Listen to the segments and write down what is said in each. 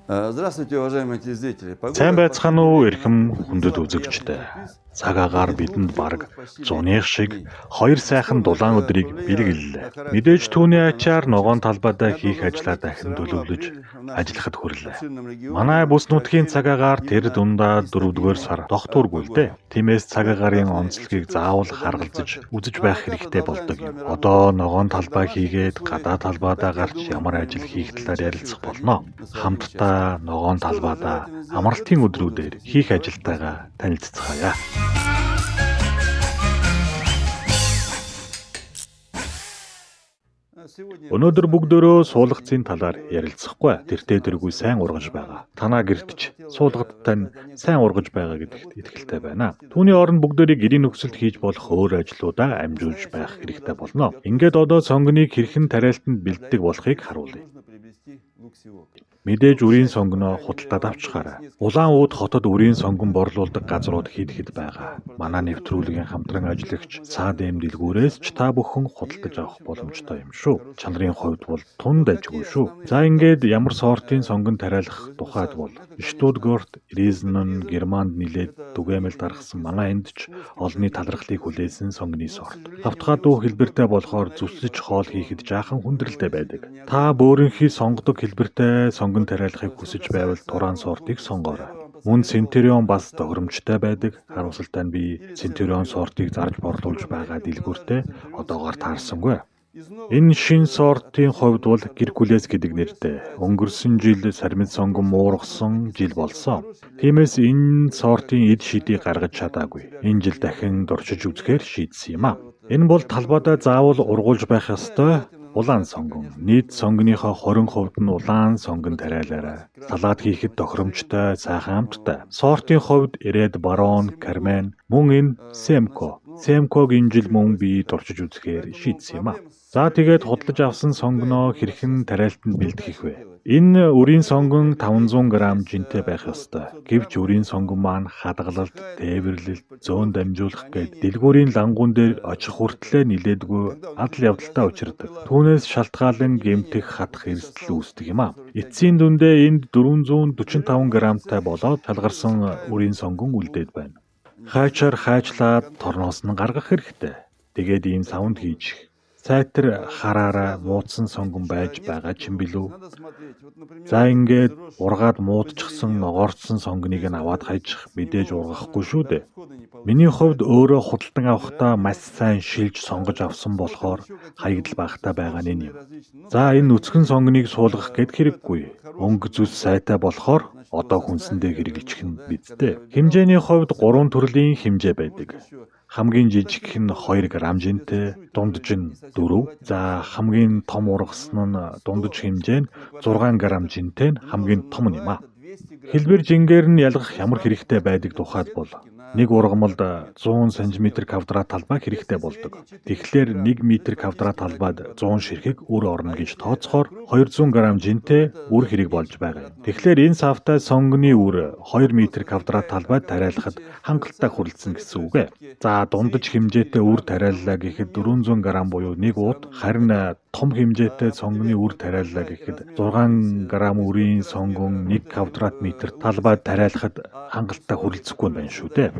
Здравствуйте, уважаемые телезрители. Сайн байцгаана уу, эрхэм хүндэт үзэгчдээ. Цаг агаар бидэнд бараг зуных шиг хоёр сайхан дулаан өдрийг бэлэглэлээ. Мэдээж түүний ачаар ногоон талбайдаа хийх ажлаа дахин төлөвлөж ажиллахад хүрлээ. Манай бүс нутгийн цаг агаар тэр дундаа 4-р сар тогтворгүй л дээ. Тиймээс цаг агаарын онцлогийг заавал харгалзаж үзэж байх хэрэгтэй болдог юм. Одоо ногоон талбай хийгээд гадаа талбайдаа гарч ямар ажил хийх талаар ярилцах болно. Хамтдаа ногоон талбайдаа амралтын өдрүүдээр хийх ажилтайгаа танилцацгаая. Өнөөдөр бүгдөө суулгацын талаар ярилцахгүй. Тэртээ тэргүй сайн ургаж байгаа. Танаа гэрт ч суулгад тань сайн ургаж байгаа гэдэгт итгэлтэй байна. Түүний оронд бүгдээрийг гэрийн нөхцөлд хийж болох өөр ажлуудаа амжуулж байх хэрэгтэй болно. Ингээд одоо сонгоныг хэрхэн тариалтанд бэлддэг болохыг харуулъя. Мэдээж үрийн сонгоноо худалдаад авчхаарай. Улаан ууд хотод үрийн сонгон борлуулдаг газрууд хэд хэд байгаа. Манай нэвтрүүлгийн хамтран ажиллагч Саад эм дэлгүүрээс ч та бүхэн худалдаж авах боломжтой юм шүү. Чанарын хувьд бол тунд ажгүй шүү. За ингээд ямар сортын сонгон тариалах тухайд бол Штутгарт, Ризен, Германд нилээд түгээмэл даргасан манай энд ч олонний талархлыг хүлээсэн сонгоны сорт. Автогадуу хэлбэртэй болохоор зүсэж хоол хийхэд жаахан хүндрэлтэй байдаг. Та бөөрөнхий сонгодог хэлбэртэй сонгон тариалахыг хүсэж байвал Туран сортыг сонгоорой. Мөн Центурион бас тохиромжтой байдаг. Харамсалтай нь би Центурион сортыг зарж борлуулж байгаа дэлгүүртээ одоогоор таарсангүй. Энэ шинэ сортын хувьд бол Геркулес гэдэг нэртэй. Өнгөрсөн жил сармит сонгон муургасан жил болсон. Тиймээс энэ сортын эд шидийг гаргаж чадаагүй. Энэ жил дахин дуршиж үзэхээр шийдсэн юм а. Энэ бол талбайдаа заавал ургуулж байх ёстой улаан сонгон. Нийт сонгоныхоо 20% нь улаан сонгон тариалаарай. Салат хийхэд тохиромжтой, сайхан амттай. Сортын хувьд Red Baron, Carmen, мөн энэ Semco. Semco-г энэ жил мөн би дуршиж үзэхээр шийдсэн юм а. За тэгээд худалдаж авсан сонгоноо хэрхэн тариалтанд бэлтгэх вэ? Энэ үрийн сонгон 500 г жинтэй байх ёстой. Гэвч үрийн сонгон маань хадгалалт, тээвэрлэлт, зөөн дамжуулах гээд дэлгүүрийн лангуун дээр очих хүртлээр нилээдгүй адал явдалтай учирдаг. Түүнээс шалтгаалan гэмтэх, хатах эрсдэл үүсдэг юм а. Эцсийн дүндээ энд 445 г-тай болоод шалгарсан үрийн сонгон үлдээд байна. Хайчаар хайчлаад торноос нь гаргах хэрэгтэй. Тэгээд ийм савнд хийж сайтар хараараа муудсан сонгон байж байгаа ч юм билүү. За ингээд ургаад муудчихсан ногоорцсон сонгоныг нь аваад хайчих мэдээж ургахгүй шүү дээ. Миний хувьд өөрөө худалдан авахдаа маш сайн шилж сонгож авсан болохоор хаягдал багатай байгаа нь юм. За энэ нүцгэн сонгоныг суулгах гээд хэрэггүй. Өнгө зүс сайтай болохоор одоо хүнсэндээ хэрэглэчих нь бидтэй. Хэмжээний хувьд 3 төрлийн хэмжээ байдаг. Хамгийн жижигх нь 2 г жинтэй, дундаж нь 4. За хамгийн том ургасан нь дундаж хэмжээ нь 6 г жинтэй нь хамгийн том нь юм а. Хэлбэр жингээр нь ялгах ямар хэрэгтэй байдаг тухайд бол нэг ургамалд 100 см квадрат талбай хэрэгтэй болдог. Тэгэхээр 1 м квадрат талбайд 100 ширхэг үр орно гэж тооцохоор 200 г жинтэй үр хэрэг болж байгаа юм. Тэгэхээр энэ савтай сонгоны үр 2 м квадрат талбайд тариалахад хангалттай хүрэлцэн гэсэн үг ээ. За дундаж хэмжээтэй үр тариаллаа гэхэд 400 г буюу нэг уут, харин том хэмжээтэй сонгоны үр тариаллаа гэхэд 6 г үрийн сонгон 1 квадрат метр талбайд тариалахад хангалттай хүрэлцэхгүй байна шүү дээ.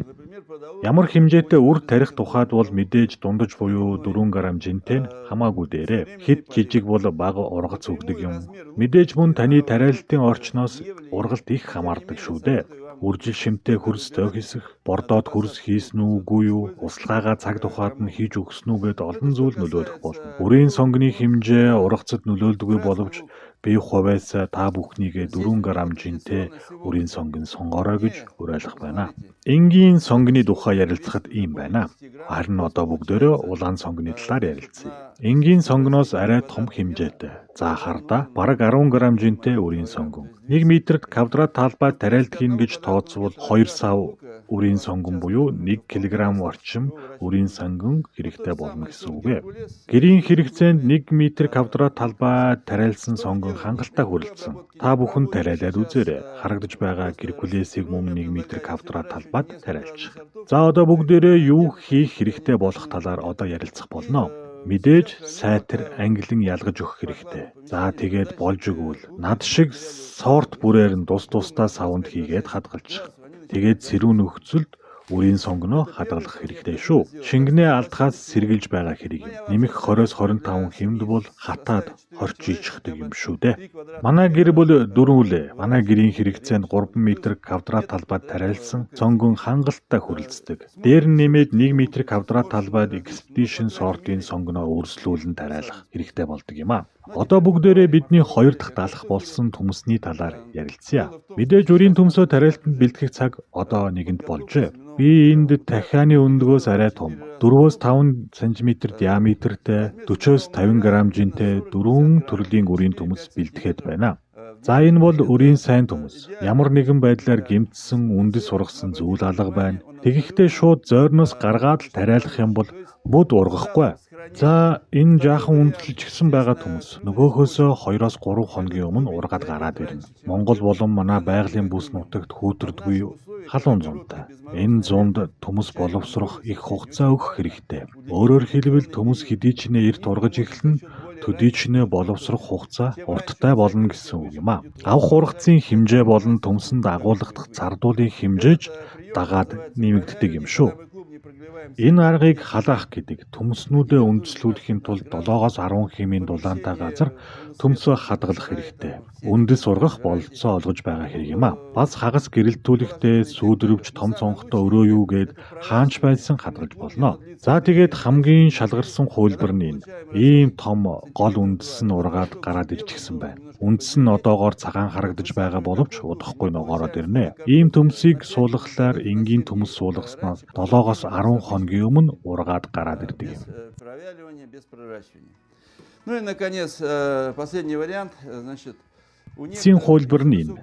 Ямар хэмжээтэй үр тарих тухайд бол мэдээж дундаж буюу 4 г жинтэй нь хамаагүй дээрээ. Хэд жижиг бол бага ургац өгдөг юм. Мэдээж мөн таны тариалалтын орчноос ургалт их хамаардаг шүү дээ. Үржил шимтэй хөрс тойхисэх, бордоод хөрс хийсэн үү үгүй юу, услгаагаа цаг тухайд нь хийж өгсөн үү гэд олон зүйл нөлөөлөх болно. Үрийн сонгоны хэмжээ ургацад нөлөөлдөггүй боловч би хувиас та бүхнийгээ 4 г жинтэй үрийн сонгон сонгоорой гэж уриалах байна. Энгийн сонгоны тухай ярилцахад ийм байна. Харин одоо бүгдээрээ улаан сонгоны талаар ярилцъя. Энгийн сонгоноос арай том хэмжээтэй. За хардаа бараг 10 г жинтэй үрийн сонгон. 1 метрт квадрат талбай тариалт хийнэ гэж тооцвол 2 сав үрийн сонгон буюу 1 кг орчим үрийн сонгон хэрэгтэй болно гэсэн үг ээ. Гэрийн хэрэгцээнд 1 м квадрат талбай тариалсан сонгон хангалттай хүрэлцэн. Та бүхэн тариалаад үзээрэй. Харагдаж байгаа Геркулесийг мөн 1 м квадрат талбайд тариалчих. За одоо бүгдээрээ юу хийх хэрэгтэй болох талаар одоо ярилцах болно. Мэдээж сайтар ангилан ялгаж өгөх хэрэгтэй. За тэгээд болж өгвөл над шиг сорт бүрээр нь тус тусдаа саванд хийгээд хадгалчих. Тэгээд сэрүүн нөхцөлд үрийн сонгоноо хадгалах хэрэгтэй шүү. Шингэнээ алдахаас сэргийлж байгаа хэрэг юм. Нэмэх 20-25 хэмд бол хатаад хорч ичдэг юм шүү дээ. Манай гэр бүл дөрвөлээ. Манай гэрийн хэрэгцээнд 3 м квадрат талбайд тариалсан сонгон хангалттай хүрэлцдэг. Дээр нь нэмээд 1 м квадрат талбайд Expedition сортын сонгоноо өрсөлдүүлэн тариалах хэрэгтэй болдог юм аа. Одоо бүгдээрээ бидний хоёр дахь далах болсон төмсний талаар ярилцъя. Мэдээж үрийн төмсөө тариалтанд бэлтгэх цаг одоо нэгэнд болжээ. Би энд тахианы өндгөөс арай том 4-5 см диаметртэй 40-50 г жинтэй дөрвөн төрлийн үрийн төмс бэлтгэхэд байна. За энэ бол үрийн сайн төмс. Ямар нэгэн байдлаар гэмтсэн, үндэс ургасан зүйл алга байна. Тэгэхдээ шууд зойрноос гаргаад л тариалах юм бол мөд ургахгүй. За энэ жаахан үндэслэжсэн байгаа төмс нөгөөхөөсөө 2-3 хоногийн өмнө ургаад гараад ирнэ. Монгол болон манай байгалийн бүс нутагт хүүтрдгүй халуун зунтай. Энэ зунд төмс боловсрох их хугацаа өгөх хэрэгтэй. Өөрөөр хэлбэл төмс хэдий ч нэ эрт ургаж эхэлнэ, төдий ч нэ боловсрох хугацаа урттай болно гэсэн үг юм а. Авах ургацын хэмжээ болон төмсөнд агуулгадах цардуулын хэмжээж дагаад нэмэгддэг юм шүү. Энэ аргыг халаах гэдэг. Төмснүүдээ үндэслүүлэхийн тулд 7-10 хэмийн дулаантай газар төмсөө хадгалах хэрэгтэй. Үндэс ургах бололцоо олгож байгаа хэрэг юм а. Бас хагас гэрэлтүүлэхдээ сүүдэрвч том цонхтой өрөө юу гээд хаанч байсан хадгалж болно. За тэгээд хамгийн шалгарсан хувилбар нь энэ. Ийм том гол үндэс нь ургаад гараад ирчихсэн байна. Үндэс нь одоогоор цагаан харагдаж байгаа боловч удахгүй ногоороод ирнэ. Ийм төмсийг суулгахлаар энгийн төмс суулгасноос 7-10 хоногийн өмнө ургаад гараад ирдэг юм. Провяливание без проращивания. Ну и наконец, последний вариант, значит, Эцсийн хувилбар нь энэ.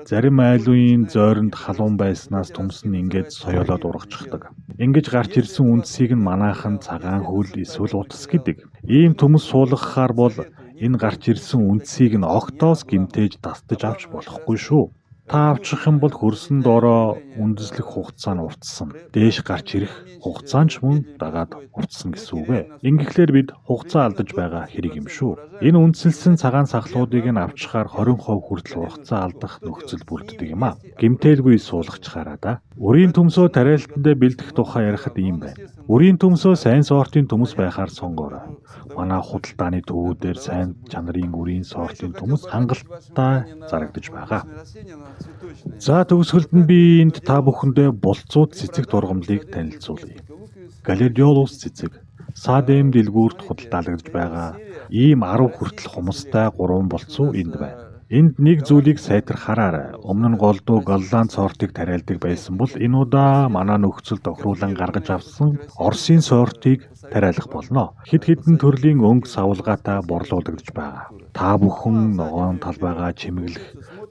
Зарим айлын зойронд халуун байснаас төмс нь ингээд соёолоод ургачихдаг. Ингэж гарч ирсэн үндсийг нь манайхан цагаан хөл эсвэл утас гэдэг. Ийм төмс суулгахаар бол энэ гарч ирсэн үндсийг нь огтоос гэмтээж тастаж авч болохгүй шүү. Та авчих юм бол хөрсөн доороо үндэслэх хугацаа нь уртсан. Дээш гарч ирэх хугацаа нь ч мөн дагаад уртсан гэсэн үг ээ. Ингэхлээр бид хугацаа алдаж байгаа хэрэг юм шүү. Энэ үндэслэсэн цагаан сахлуудыг нь авчхаар 20% хүртэл ургацаа алдах нөхцөл бүрддэг юм а. Гэмтээлгүй суулгачхаараа да. Үрийн төмсөө тариалтандаа бэлдэх тухай ярихад ийм байна. Үрийн төмсөө сайн сортын төмс байхаар сонгоорой. Манай худалдааны төвүүдээр сайн чанарын үрийн сортын төмс хангалттай зарагдаж байгаа. За төгсгөлд нь би энд та бүхэндээ булцууд цэцэг дургамлыг танилцуулъя. Галердиолус цэцэг Садэм дэлгүүрт худалдаалагдаж байгаа ийм 10 хүртэл хумстай 3 булцуу энд байна. Энд нэг зүйлийг сайтар хараарай. Өмнө нь голдуу голланд сортыг тариалдаг байсан бол энэ удаа манай нөхцөл тохируулан гаргаж авсан Оросын сортыг тариалах болно. Хэд хэдэн төрлийн өнгө савлгаатай борлуулагдаж байгаа. Та бүхэн ногоон талбайгаа чимэглэх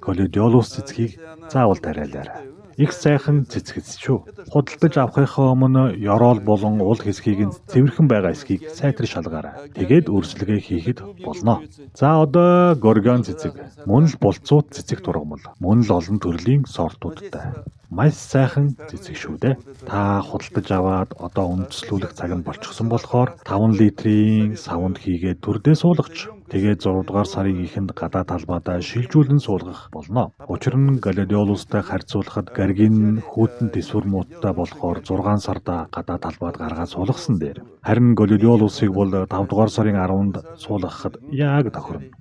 голидиолус цэцгийг заавал тариалаарай. Их сайхан цэцгэц шүү. Худалдаж авахынхаа өмнө ёроол болон уул хэсгийг нь цэвэрхэн байгаа эсхийг сайтар шалгаарай. Тэгээд өрсөлгөө хийхэд болно. За одоо горгон цэцэг. Мөн л булцууд цэцэг тургамал. Мөн л олон төрлийн сортуудтай. Маш сайхан цэцэг шүү дээ. Та худалдаж аваад одоо үндэслүүлэх цаг нь болчихсон болохоор 5 литрийн савнд хийгээд төрдөө суулгач. Тэгээд 6 дугаар сарын эхэнд гадаа талбайдаа шилжүүлэн суулгах болно. Учир нь галидиолустай харьцуулахад гаргийн хүйтэн төсвөр муутай болохоор 6 сарда гадаа талбайд гаргаад суулгасан дээр. Харин галидиолусыг бол 5 дугаар сарын 10-нд суулгахад яг тохирно.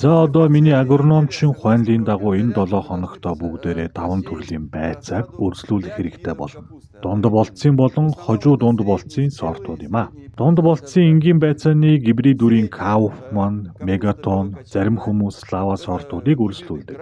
За одоо миний агрономчин Хуанлийн дагуу энэ 7 хоногтоо бүгдээрээ 5 төрлийн байцааг өрсөлдүүлэх хэрэгтэй болно. Дунд болцсон болон хожуу дунд болцсон сортууд юм а. Дунд болцсон энгийн байцааны гибрид үрийн Кауфман, Мегатон, зарим хүмүүс лава сортуудыг өрсөлдүүлдэг.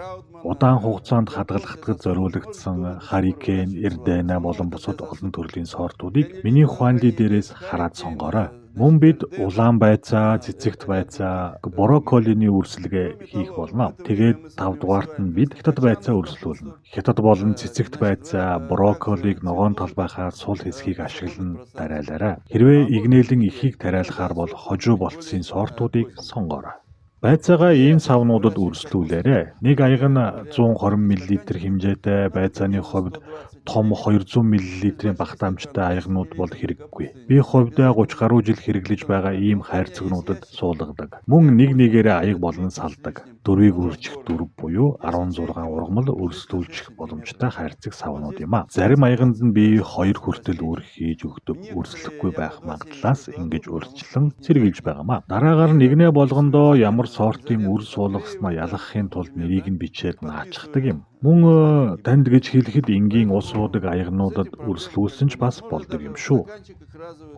Удаан хугацаанд хадгалахдад зориулагдсан Харикен, Эрдэнэ болон бусад олон төрлийн сортуудыг миний Хуанли дээрээс хараад сонгоорой. Мөн бид улаан байцаа, цэцэгт байцаа, брокколины өрсөлгөө хийх болно. Тэгээд 5 дугаарт нь бид хятад байцаа өрсөлдүүлнэ. Хятад болон цэцэгт байцаа, брокколиг ногоон талбайхаа сул хэсгийг ашиглан тариалаарай. Хэрвээ игнэлэн ихийг тариалахаар бол хожуу болцсон сортуудыг сонгоорой. Байцаагаа ийм савнуудад өрсөлдүүлээрэй. Нэг аяга нь 120 мл хэмжээтэй байцааны хувьд том 200 мл-ийн багтаамжтай аягнууд бол хэрэггүй. Би хувьдаа 30 гаруй жил хэрэглэж байгаа ийм хайрцагнуудад суулгадаг. Мөн нэг нэгээрээ аяг болон салдаг. Дөрвийг үржих 4 буюу 16 ургамал өрсөлдүүлчих боломжтой хайрцаг савнууд юм а. Зарим аяганд нь би 2 хүртэл үр хийж өгдөг, өрсөлдөхгүй байх магадлалаас ингэж урьдчилан сэргийлж байгаамаа. Дараагаар нь нэгнээ болгондоо ямар сортын үр суулгаснаа ялгахын тулд нэрийг нь бичээд наачдаг юм. Мөн танд гэж хэлэхэд энгийн ус уудаг аягнуудад өрсөлдүүлсэн ч бас болдог юм шүү.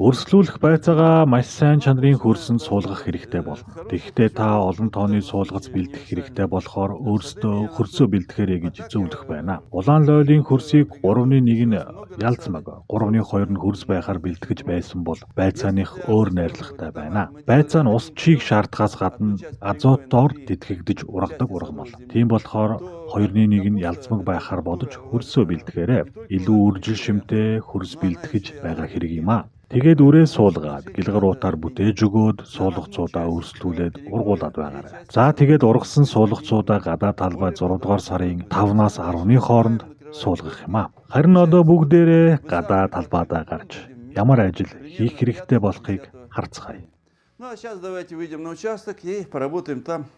Өрсөлдүүлэх байцаагаа маш сайн чанарын хөрсөнд суулгах хэрэгтэй болно. Тэгэхдээ та олон тооны суулгац бэлдэх хэрэгтэй болохоор өөрсдөө хөрсөө бэлтгээрэй гэж зөвлөх байна. Улаан лойлын хөрсийг 3-ны 1 нь ялцмаг, 3-ны 2 нь хөрс байхаар бэлтгэж байсан бол байцааных өөр найрлагатай байна. Байцаа нь ус чийг шаардахаас гадна азотоор тэтгэгдэж ургадаг ургамал. Тийм болохоор 2-ны 1 нь ялцмаг байхаар бодож хөрсөө бэлтгээрэй. Илүү үржил шимтэй хөрс бэлтгэж байгаа хэрэг юм а. Тэгээд үрээ суулгаад гэлгэр уутаар бүтээж өгөөд суулгацуудаа өрсөлдүүлээд ургуулад байгаарай. За тэгээд ургасан суулгацуудаа гадаа талбай 6 дугаар сарын 5-наас 10-ны хооронд суулгах юм а. Харин одоо бүгдээрээ гадаа талбайдаа гарч ямар ажил хийх хэрэгтэй болохыг харцгаая. Ну а сейчас давайте выйдем на участок и поработаем там.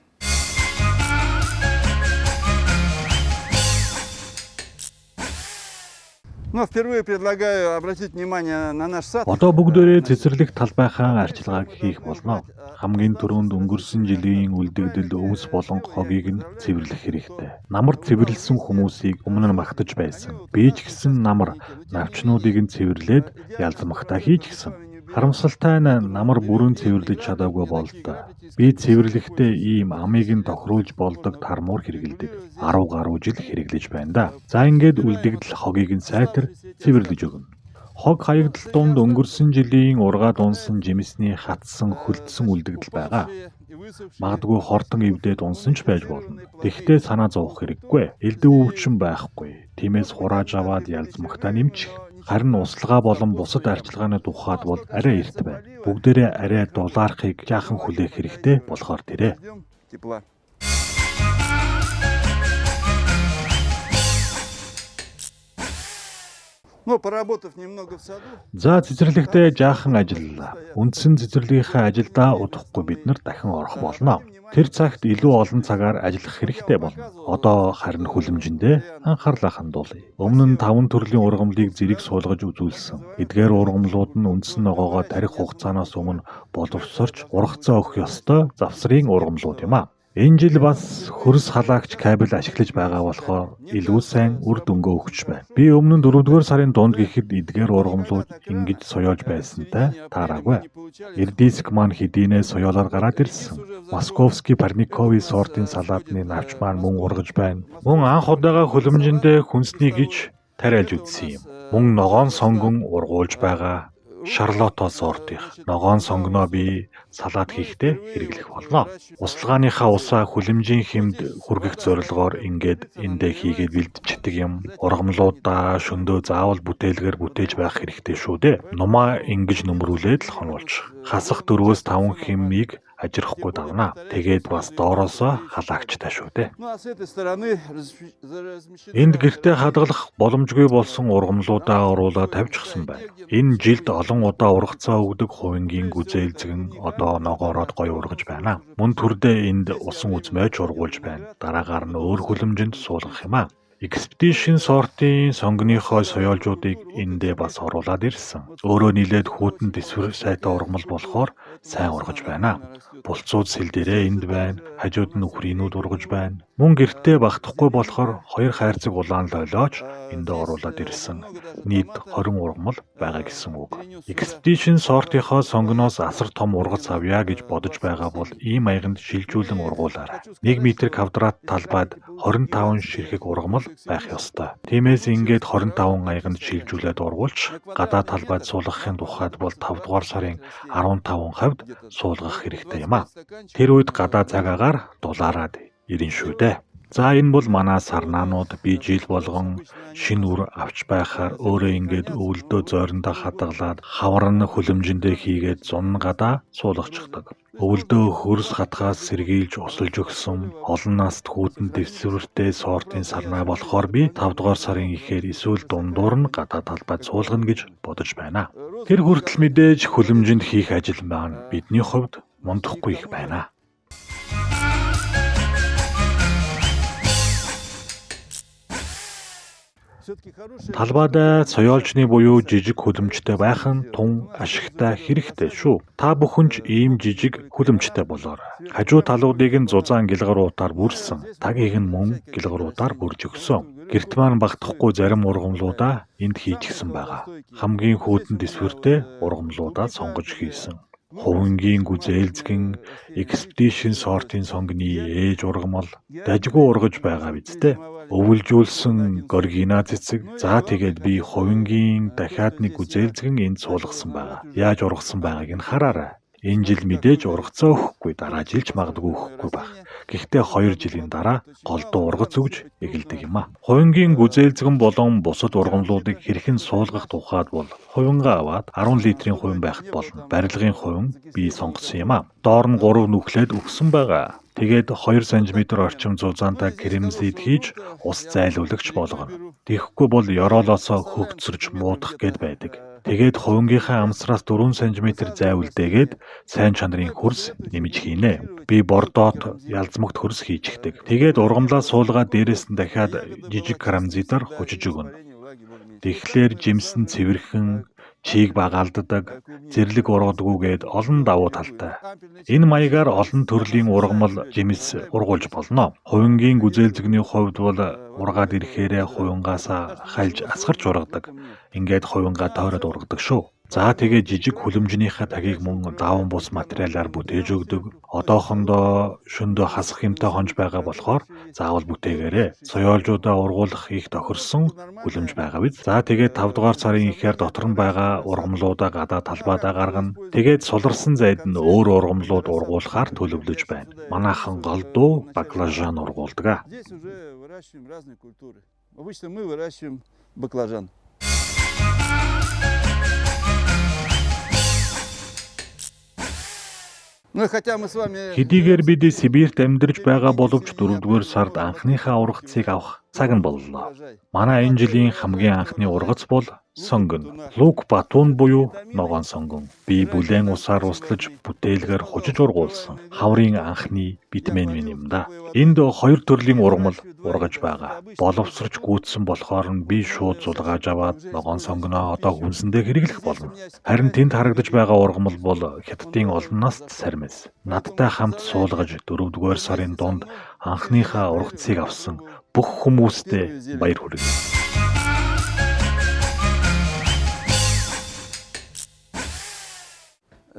Но впервые предлагаю обратить внимание на наш сад. Одоо бүгдээрээ цэцэрлэг талбайхаа арчилгааг хийх болно. Хамгийн түрүүнд өнгөрсөн жилийн үлдэгдэл өвс болон хогийг нь цэвэрлэх хэрэгтэй. Намар цэвэрлсэн хүмүүсийг өмнө нь магтаж байсан. Би ч гэсэн намар навчнуудыг нь цэвэрлээд ялзмагтаа хийж гисэн. Харамсалтай нь намар бүрэн цэвэрлэж чадаагүй бололтой. Би цэвэрлэхдээ ийм амыг нь тохируулж болдог тармуур хэрэглэдэг. 10 гаруй жил хэрэглэж байна да. За ингээд үлдэгдэл хогийг нь сайтар цэвэрлэж өгнө. Хог хаягдал дунд өнгөрсөн жилийн ургаад унсан жимсний хатсан хөлдсөн үлдэгдэл байгаа. Магадгүй хортон эвдээд унсан ч байж болно. Тэгэхдээ санаа зовох хэрэггүй. Элдв өвчин байхгүй. Тиймээс хурааж аваад ялзмагтаа нэмчих. Харин услага болон бусад арчилгааны тухайд бол арай эрт байна. Бүгдээрээ арай дулаархыг жаахан хүлээх хэрэгтэй болохоор тэрэ. Тепла. Ну, поработав немного в саду. За цэцэрлэгтээ жаахан ажиллалаа. Үндсэн цэцэрлэгийнхээ ажилдаа удахгүй бид нар дахин орох болно. Тэр цагт илүү олон цагаар ажиллах хэрэгтэй болно. Одоо харин хүлэмжиндээ анхаарлаа хандуулъя. Өмнө нь 5 төрлийн ургамлыг зэрэг суулгаж үзүүлсэн. Эдгээр ургамлууд нь үндсэн ногоогоо тарих хугацаанаас өмнө боловсорч ургацаа өгөх ёстой завсрын ургамлууд юм а. Энэ жил бас хөрс халаагч кабель ашиглаж байгаа болохоор илүү сайн үр дүнгээ өгч байна. Би өмнө нь 4-р сарын дунд гэхэд эдгээр ургамлууд ингэж соёолж байсантай таараагүй. Эрдиск маань хэдийнэ соёолоор гараад ирсэн. Московский парниковый сортын салаатны навч маань мөн ургаж байна. Мөн анх удаага хөлөмжөндөө хүнсний гэж тариалж үзсэн юм. Мөн ногоон сонгон ургуулж байгаа. Шарлотто сортынх ногоон сонгоноо би салаат хийхдээ хэрэглэх болно. Усалгааныхаа усаа хүлэмжийн хэмд хүргэх зорилгоор ингээд эндээ хийгээд бэлдчихдэг юм. Ургамлуудаа шөндөө заавал бүтээлгээр бүтээж байх хэрэгтэй шүү дээ. Нумаа ингэж нөмрүүлээд л хонуулчих. Хасах 4-5 хэмийг ажирахгүй давна. Тэгээд бас доороосоо халаагчтай шүү дээ. Ну а с этой стороны Энд гэртээ хадгалах боломжгүй болсон ургамлуудаа оруулаад тавьчихсан байна. Энэ жилд олон удаа ургацаа өгдөг хувингийн гүзээлзгэн одоо ногоороод гоё ургаж байна. Мөн төрдөө энд усан үзмойч ургуулж байна. Дараагаар нь өөр хүлэмжинд суулгах юм а. Expedition сортын сонгоныхоо соёолжуудыг эндээ бас оруулаад ирсэн. Өөрөө нилээд хүйтэн тэсвэр сайтай ургамал болохоор сайн ургаж байна. Булцууд сэл дээрээ энд байна. Хажууд нь үхрийнүүд ургаж байна. Мөн гэртээ багтахгүй болохоор 2 хайрцаг улаан лойлооч эндээ оруулаад ирсэн. Нийт 20 ургамал байгаа гэсэн үг. Expedition сортынхоо сонгоноос асар том ургац авъя гэж бодож байгаа бол ийм аяганд шилжүүлэн ургуулаарай. 1 метр квадрат талбайд 25 ширхэг ургамал байх ёстой. Тиймээс ингээд 25 аяганд шилжүүлээд ургуулж гадаа талбайд суулгахын тухайд бол 5 дугаар сарын 15 хавьд суулгах хэрэгтэй юм а. Тэр үед гадаа цаг агаар дулаараад ирнэ шүү дээ. За энэ бол манай сарнаанууд би жил болгон шинэ үр авч байхаар өөрөө ингээд өвөлдөө зойрондоо хадгалаад хавар нь хөлөмжөндөө хийгээд зун гадаа суулгачихдаг. Өвөлдөө хөрс хатгаас сэргийлж усалж өгсөн олон наст хүйтэн дэвсвэртэй сортын сарнай болохоор би 5 дугаар сарын ихээр эсвэл дундуур нь гадаа талбайд суулгана гэж бодож байна. Тэр хүртэл мэдээж хөлөмжөнд хийх ажил маань бидний хувьд мундахгүй их байна. Талбайд соёолжны буюу жижиг хөлөмжтэй байх нь тун ашигтай хэрэгтэй шүү. Та бүхэн ч ийм жижиг хөлөмжтэй болоорой. Хажуу талуудыг нь зузаан гялгаруудаар бүрсэн, тагийг нь мөн гялгаруудаар бүрж өгсөн. Гэрт маань багтахгүй зарим ургамлуудаа энд хийчихсэн байгаа. Хамгийн хүйтэн дэсвэртэй ургамлуудаа сонгож хийсэн. Хувингийн гүзээлзгэн, экспедишн сортын сонгоны ээж ургамал дажгүй ургаж байгаа биз дээ. Өвөлжүүлсэн горгина цэцэг. За тэгээд би хувингийн дахиад нэг гүзээлзгэн энд суулгасан байгаа. Яаж ургасан байгааг нь хараарай. Энэ жил мэдээж ургацаа өгөхгүй, дараа жилч магадгүй өгөхгүй байх. Гэхдээ 2 жилийн дараа голдуу ургац өгж эхэлдэг юм а. Хувингийн гүзээлзгэн болон бусад ургамлуудыг хэрхэн суулгах тухайд бол хувингаа аваад 10 литрийн хувин байхад болно. Барилгын хувин би сонгосон юм а. Доор нь 3 нүхлээд өгсөн байгаа. Тэгээд 2 см орчим зузаантай кремзид хийж ус зайлуулагч болгоно. Тэгэхгүй бол ёроолоосоо хөгцөрч муудах гээд байдаг. Тэгээд хувингийнхаа амсраас 4 см зай үлдээгээд сайн чанарын хөрс нэмж хийнэ. Би бордоот ялзмагт хөрс хийчихдэг. Тэгээд ургамлаа суулгаад дээрээс нь дахиад жижиг крамзидаар хучиж өгнө. Тэгэхээр жимсэн цэвэрхэн, чийг багаалддаг, зэрлэг ургадаггүйгээд олон давуу талтай. Энэ маягаар олон төрлийн ургамал жимс ургуулж болно. Хувингийн гүзээлзгэний хувьд бол ургаад ирэхээрээ хувингаасаа хальж асгарч ургадаг. Ингээд хувингаа тойроод ургадаг шүү. За тэгээд жижиг хүлэмжнийхээ тагийг мөн даван бус материалаар бүтээж өгдөг. Одоохондоо шөндөө хасах юмтай хонж байгаа болохоор заавал бүтээгээрэй. Соёолжуудаа ургуулах их тохирсон хүлэмж байгаа биз. За тэгээд 5 дугаар сарын ихээр дотор нь байгаа ургамлуудаа гадаа талбайдаа гаргана. Тэгээд суларсан зайд нь өөр ургамлууд ургуулахаар төлөвлөж байна. Манайхан голдуу баклажан ургуулдаг. Здесь уже выращиваем разные культуры. Обычно мы выращиваем баклажан. Хэдийгээр бид Сибирьт амьдарч байгаа боловч 4-р сард анхныхаа ургацыг авах цаг нь боллоо. Манай энэ жилийн хамгийн анхны ургац бол сонгон. Лук Батун буюу ногоон сонгон. Би бүлээн усаар услаж бүтээлгээр хужиж ургуулсан. Хаврын анхны витамин минь юм да. Энд 2 төрлийн ургамал ургаж байгаа. Боловсрч гүйцсэн болохоор нь би шууд зулгааж аваад ногоон сонгоноо одоо хүнсэндээ хэрэглэх болно. Харин тэнд харагдаж байгаа ургамал бол Хятадын олон наст сармис. Надтай хамт суулгаж 4-р сарын дунд анхныхаа ургацыг авсан бүх хүмүүстээ баяр хүргэе.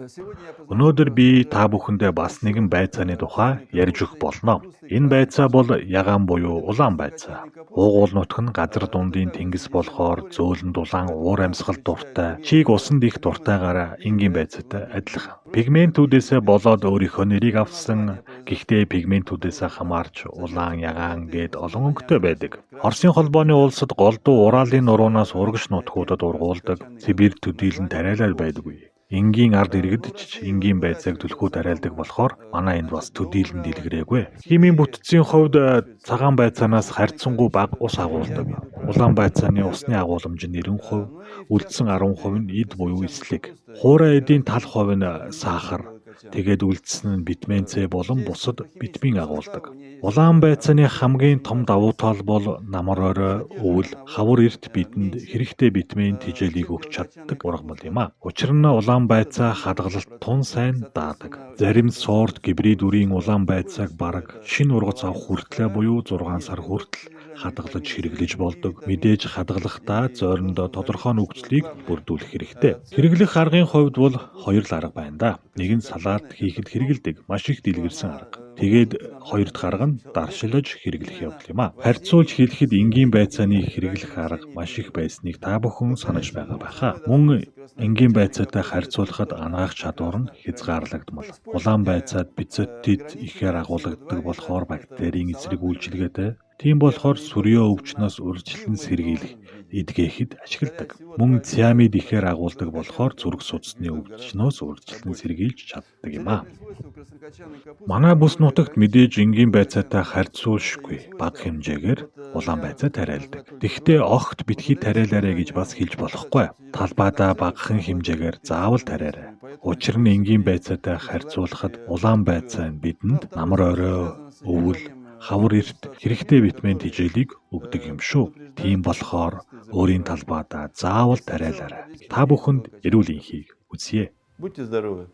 Өнөөдөр би та бүхэндээ бас нэгэн байцааны тухай ярьж өгөх болно. Энэ байцаа бол ягаан буюу улаан байцаа. Уугуул нутг нь газар дундын тэнгис болохоор зөөлөн дулаан уур амьсгал дуртай, чийг усанд их дуртайгаараа энгийн байцаатай адилхан. Пигментүүдээсээ болоод өөрийнхөө нэрийг авсан. Гэхдээ пигментүүдээсээ хамаарч улаан, ягаан гээд олон өнгөтэй байдаг. Оросын холбооны улсад голдуу Уралын нуруунаас урагш нутгуудад ургуулдаг. Сибирь төдийлөн тариалал байдаггүй. Энгийн ард иргэд ч энгийн байцааг түлхүү тариалдаг болохоор манай энд бас төдийлөн дэлгэрээгүй. Химийн бүтцийн хувьд цагаан байцаанаас харьцангуй бага ус агуулдаг. Улаан байцааны усны агууламж нь 90%, үлдсэн 10% нь эд буюу эслэг. Хуурай эдийн тал хувь нь сахар, тэгээд үлдсэн нь витамин С болон бусад витамин агуулдаг. Улаан байцааны хамгийн том давуу тал бол намар орой, өвөл, хавар эрт бидэнд хэрэгтэй витамин тэжээлийг өгч чаддаг ургамал юм а. Учир нь улаан байцаа хадгалалт тун сайн даадаг. Зарим сорт гибрид үрийн улаан байцааг бараг шинэ ургац авах хүртлээр буюу 6 сар хүртэл хадгалж хэрэглэж болдог. Мэдээж хадгалахдаа зойрондоо тодорхой нөхцөлийг бүрдүүлэх хэрэгтэй. Хэрэглэх аргын хувьд бол хоёр л арга байна да. Нэг нь салат хийхэд хэрэглэдэг маш их дэлгэрсэн арга. Тэгээд хоёр дахь арга нь даршилж хэрэглэх явдал юм а. Харьцуулж хэлэхэд энгийн байцааны хэрэглэх арга маш их байсныг та бүхэн санаж байгаа байхаа. Мөн энгийн байцаатай харьцуулахад анагаах чадвар нь хязгаарлагдмал. Улаан байцаад бицотид ихээр агуулгадаг болохоор бактерийн эсрэг үйлчилгээтэй. Тийм болохоор сүрьеэ өвчнөөс урьдчилан сэргийлэх, эдгээхэд ашигладаг. Мөн циамид ихээр агуулдаг болохоор зүрх судасны өвчнөөс урьдчилан сэргийлж чаддаг юм а. Манай бүс нутагт мэдээж энгийн байцаатай харьцуулшгүй бага хэмжээгээр улаан байцаа тариалдаг. Тэгэхдээ огт битгий тариалаарай гэж бас хэлж болохгүй. Талбайдаа багахан хэмжээгээр заавал тариарай. Учир нь энгийн байцаатай харьцуулахад улаан байцаа нь бидэнд намар орой, өвөл, хавар эрт хэрэгтэй витамин тэжээлийг өгдөг юм шүү. Тийм болохоор өөрийн талбайдаа заавал тариалаарай. Та бүхэнд эрүүл энхийг хүсье. Будьте здоровы.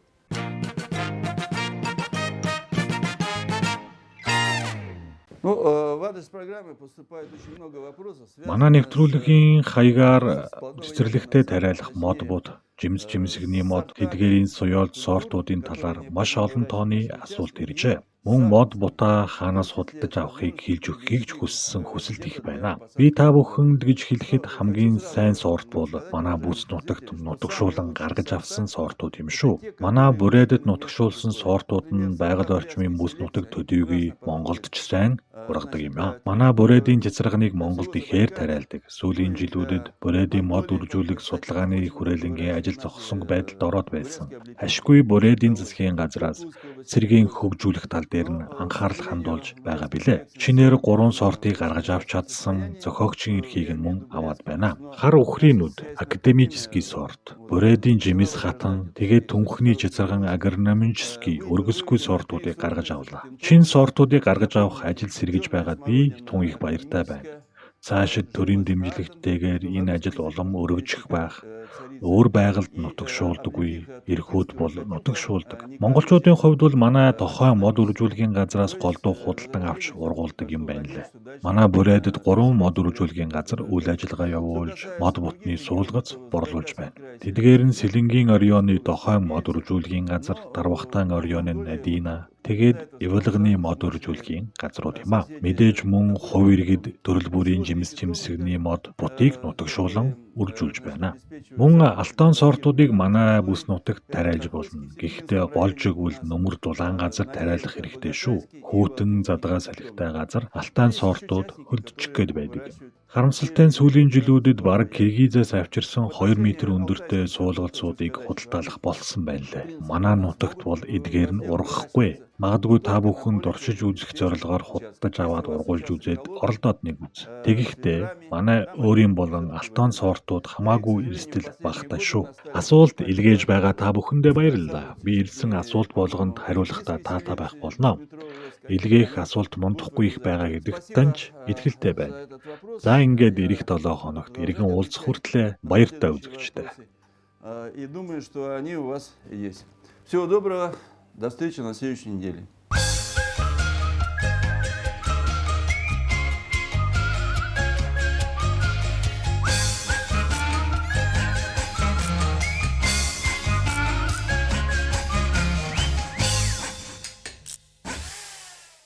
Ну, в адрес программы поступает очень много вопросов, связанных Манай с, нэвтрүүлгийн хаягаар с плодовыми цэцэрлэгтээ тариалах мод точнее, бут, жимс жимсэгний мод, тэдгээрийн суёолд сортуудын талаар маш олон тооны асуулт иржээ. Мөн мод бутаа хаанаас худалдаж авахыг хэлж өгөхийг ч хүссэн хүсэлт их байна. Би та бүхэнд гэж хэлэхэд хамгийн сайн сорт бол манай бүс нутагт нутагшуулан гаргаж авсан сортууд юм шүү. Манай бурайдад нутагшуулсан сортууд нь байгаль орчмын бүс нутаг төдийгүй Монголд ч сайн ургадаг юм аа. Манай бурайдын цацраганыг Монголд ихээр тариалдаг. Сүүлийн жилүүдэд бурайдын мод үржүүлэх судалгааны хүрээлэнгийн ажил зогссонгүй байдалд ороод байсан. Ашгүй бурайдын засгийн газраас цэргийн хөгжүүлэх тал дээр нь анхаарал хандуулж байгаа билээ. Шинээр 3 сортыг гаргаж авч чадсан зохиогчийн эрхийг нь мөн аваад байна. Хар үхрийн нүд, академический сорт, бурайдын жимс хатан, тэгээд түнхний цацраган агрономический өргөсгүй сортуудыг гаргаж авлаа. Шинэ сортуудыг гаргаж авах ажил сэргэж байгаад би тун их баяртай байна. Цаашид төрийн дэмжлэгтэйгээр энэ ажил улам өргөжих байх. Өөр байгальд нутагшуулдаггүй, эрхүүд бол нутагшуулдаг. Монголчуудын хувьд бол манай тохой мод үржүүлгийн газраас голдуу худалдан авч ургуулдаг юм байна лээ. Манай бурайдад 3 мод үржүүлгийн газар үйл ажиллагаа явуулж, мод бутны суулгац борлуулж байна. Тэдгээр нь Сэлэнгийн орионы дохой мод үржүүлгийн газар, Дарвахтан орионы Надина, тэгээд Ивлганы мод үржүүлгийн газрууд юм а. Мэдээж мөн хувь иргэд төрөл бүрийн жимс жимсэгний мод бутыг нутагшуулан үржүүлж байна. Мөн алтан сортуудыг манай бүс нутагт тариалж болно. Гэхдээ голж өгвөл нөмөр дулаан газар тариалах хэрэгтэй шүү. Хүйтэн задгаа салхитай газар алтан сортууд хөлдчих гээд байдаг юм. Харамсалтай нь сүүлийн жилүүдэд бараг Киргизээс авчирсан 2 м өндөртэй суулгалцуудыг худалдаалах болсон байна лээ. Манай нутагт бол эдгээр нь ургахгүй. Магадгүй та бүхэн дуршиж үзэх зорилгоор худалдаж аваад ургуулж үзээд оролдоод нэг үз. Тэгэхдээ манай өөрийн болон алтан сортууд хамаагүй эрсдэл багатай шүү. Асуулт илгээж байгаа та бүхэндээ баярлалаа. Би ирсэн асуулт болгонд хариулахдаа таатай байх болно. Илгээх асуулт мундахгүй их байгаа гэдэгт таньж итгэлтэй байна. За ингээд ирэх 7 хоногт эргэн уулзах хүртлээ баяртай үзэгчдээ. И думаю, что они у вас есть. Всего доброго. До встречи на следующей неделе.